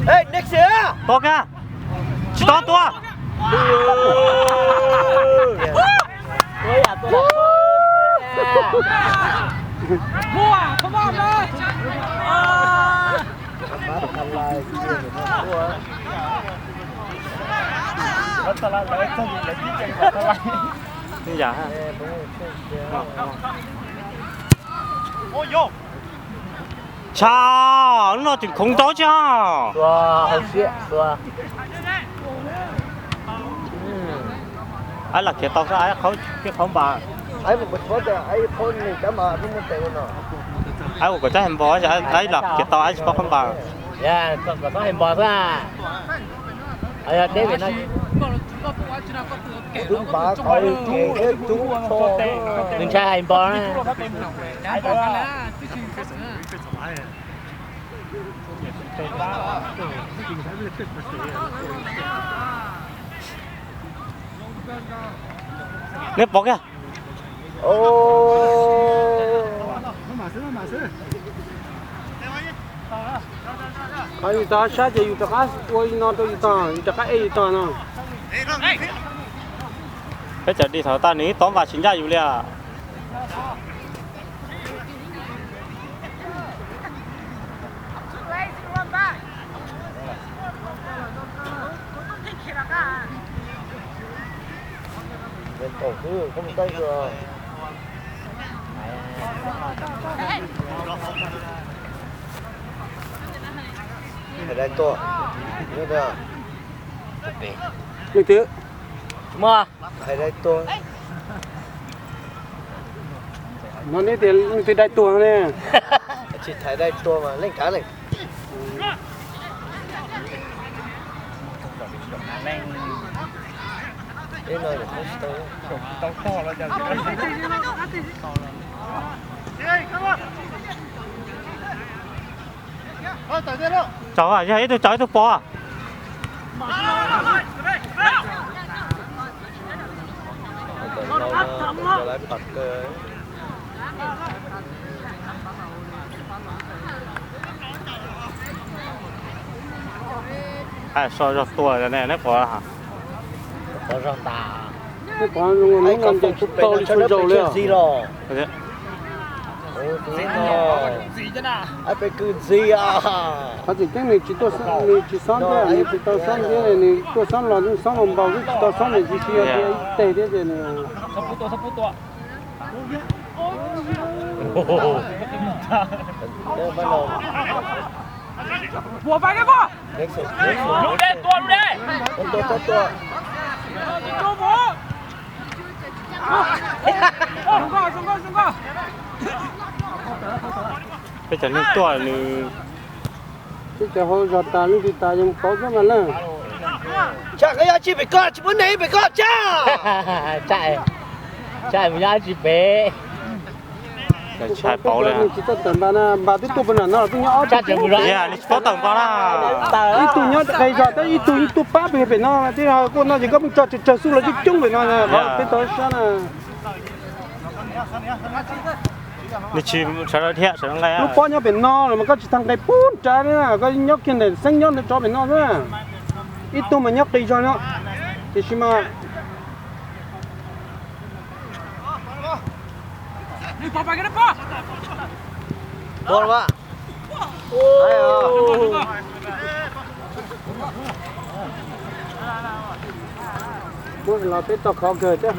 Ê, next year! Tau ka? Tsis tau tua. Ntshai, lub no tseem khoov nraud tsis ho. Aib lam khiav tau xwb, aib qhaub npas. Aib ua kom cov hais npos, aib lam khiav tau, aib tsis paub qhaub npas. Yog teb pem no. Nws ntshai hais npos na. Neb pov kiag. Yus tau sab ces yus rov qab ua li no rau yus tog, yus rov qab ej yus tog no. Peb cov dig thaum tas nws ib tov npas tsis ncaj yus li as. Hais dai tuaj. Leej twg? Hais dai tuaj. No neb tias leej twg dai tuag ne? Tsis hais dai tuag mas leej kav ne. Tsaus, yog ib tug tsaus ib tug pov. So zog tuag ne, neb pov. Neb pov, hnub no nce tsis tau li, tsaus zaus li os. Qhov tseem ceeb nws tsis tuaj, nws tsis xob thiab, nws tsis tau xob thiab, nws tuaj xob los xob los npaum, twb tsis tau xob, nws tsis yog ib teg thiab ces nws Peb cov neeg tuaj nws, peb cov hauv zog tas leej twg tas yeej paub xwb mas na. Tsa, koj yog tsis pem koj, tsis muab neeg pem koj tsa. Tsa mus nyob tsis pem. Tsis tau tawm npas na, npas twb tuaj puag nram no los twb nyob ob tug. Nws tsis paub tawm npas na. Ib tug nyob qis zog thiab ib tug tuaj pab pem, pem no thiab, kuj no ces koj mus tso tsawg tsawg xub los coob coob pem no, peb tau sab na. Nws tsis sawv daws dhia sawv daws nqe. Lub pob nyob pem no los mas koj tsis tau nqe pub nrad li na, koj nyob kiag ntawm xeeb nyob ntawd tso pem no xwb. Ib tug mas nyob qis zog no, tiam sis mas Muab los peb tau khov kawg thiab.